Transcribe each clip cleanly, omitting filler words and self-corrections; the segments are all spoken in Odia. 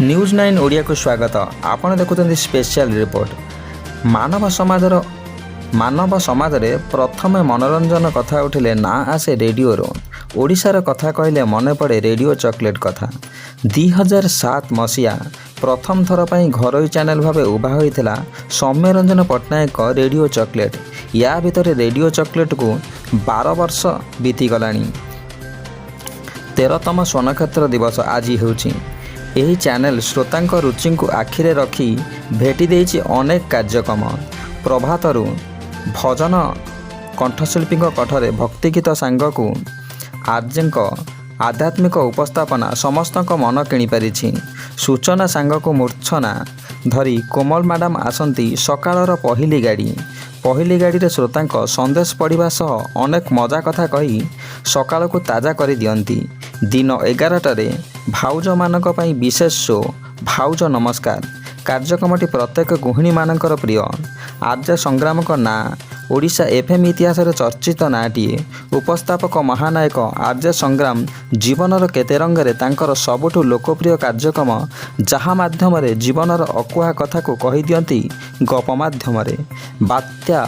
ନ୍ୟୁଜ୍ ନାଇନ୍ ଓଡ଼ିଆକୁ ସ୍ୱାଗତ। ଆପଣ ଦେଖୁଛନ୍ତି ସ୍ପେଶିଆଲ ରିପୋର୍ଟ। ମାନବ ସମାଜରେ ପ୍ରଥମେ ମନୋରଞ୍ଜନ କଥା ଉଠିଲେ ନାଁ ଆସେ ରେଡ଼ିଓର। ଓଡ଼ିଶାର କଥା କହିଲେ ମନେ ପଡ଼େ ରେଡ଼ିଓ ଚକୋଲେଟ୍ କଥା। 2007 ମସିହା ପ୍ରଥମ ଥର ପାଇଁ ଘରୋଇ ଚ୍ୟାନେଲ୍ ଭାବେ ଉଭା ହୋଇଥିଲା ସୌମ୍ୟରଞ୍ଜନ ପଟ୍ଟନାୟକଙ୍କ ରେଡ଼ିଓ ଚକୋଲେଟ୍। ୟା ଭିତରେ ରେଡ଼ିଓ ଚକୋଲେଟ୍କୁ 12 ବର୍ଷ ବିତିଗଲାଣି। 13ତମ ସ୍ୱର୍ଣ୍ଣକ୍ଷେତ୍ର ଦିବସ ଆଜି ହେଉଛି। ଏହି ଚ୍ୟାନେଲ୍ ଶ୍ରୋତାଙ୍କ ରୁଚିଙ୍କୁ ଆଖିରେ ରଖି ଭେଟି ଦେଇଛି ଅନେକ କାର୍ଯ୍ୟକ୍ରମ। ପ୍ରଭାତରୁ ଭଜନ କଣ୍ଠଶିଳ୍ପୀଙ୍କ କଣ୍ଠରେ ଭକ୍ତିଗୀତ ସାଙ୍ଗକୁ ଆର୍ଜେଙ୍କ ଆଧ୍ୟାତ୍ମିକ ଉପସ୍ଥାପନା ସମସ୍ତଙ୍କ ମନ କିଣିପାରିଛି। ସୂଚନା ସାଙ୍ଗକୁ ମୂର୍ଚ୍ଛନା ଧରି କୋମଲ ମ୍ୟାଡ଼ାମ ଆସନ୍ତି ସକାଳର ପହିଲି ଗାଡ଼ି। ପହିଲି ଗାଡ଼ିରେ ଶ୍ରୋତାଙ୍କ ସନ୍ଦେଶ ପଢ଼ିବା ସହ ଅନେକ ମଜା କଥା କହି ସକାଳକୁ ତାଜା କରିଦିଅନ୍ତି। ଦିନ 11ଟାରେ ଭାଉଜମାନଙ୍କ ପାଇଁ ବିଶେଷ ଶୋ ଭାଉଜ ନମସ୍କାର କାର୍ଯ୍ୟକ୍ରମଟି ପ୍ରତ୍ୟେକ ଗୃହିଣୀମାନଙ୍କର ପ୍ରିୟ। ଆର୍ଜେ ସଂଗ୍ରାମଙ୍କ ନାଁ ଓଡ଼ିଶା ଏଫ୍ଏମ୍ ଇତିହାସରେ ଚର୍ଚ୍ଚିତ ନାଁଟିଏ। ଉପସ୍ଥାପକ ମହାନାୟକ ଆର୍ଜେ ସଂଗ୍ରାମ ଜୀବନର କେତେ ରଙ୍ଗରେ ତାଙ୍କର ସବୁଠୁ ଲୋକପ୍ରିୟ କାର୍ଯ୍ୟକ୍ରମ, ଯାହା ମାଧ୍ୟମରେ ଜୀବନର ଅକୁହା କଥାକୁ କହିଦିଅନ୍ତି ଗପ ମାଧ୍ୟମରେ। ବାତ୍ୟା,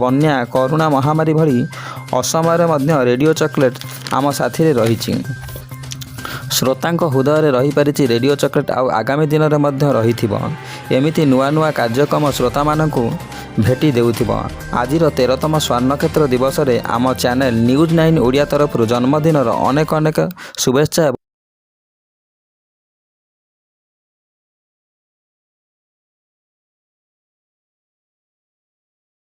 ବନ୍ୟା, କରୋନା ମହାମାରୀ ଭଳି ଅସମୟରେ ମଧ୍ୟ ରେଡ଼ିଓ ଚକୋଲେଟ୍ ଆମ ସାଥିରେ ରହିଛି। ଶ୍ରୋତାଙ୍କ ହୃଦୟରେ ରହିପାରିଛି ରେଡ଼ିଓ ଚକୋଲେଟ୍, ଆଉ ଆଗାମୀ ଦିନରେ ମଧ୍ୟ ରହିଥିବ। ଏମିତି ନୂଆ ନୂଆ କାର୍ଯ୍ୟକ୍ରମ ଶ୍ରୋତାମାନଙ୍କୁ ଭେଟି ଦେଉଥିବ। ଆଜିର 13ତମ ସ୍ୱର୍ଣ୍ଣକ୍ଷେତ୍ର ଦିବସରେ ଆମ ଚ୍ୟାନେଲ୍ ନ୍ୟୁଜ୍ ନାଇନ୍ ଓଡ଼ିଆ ତରଫରୁ ଜନ୍ମଦିନର ଅନେକ ଅନେକ ଶୁଭେଚ୍ଛା।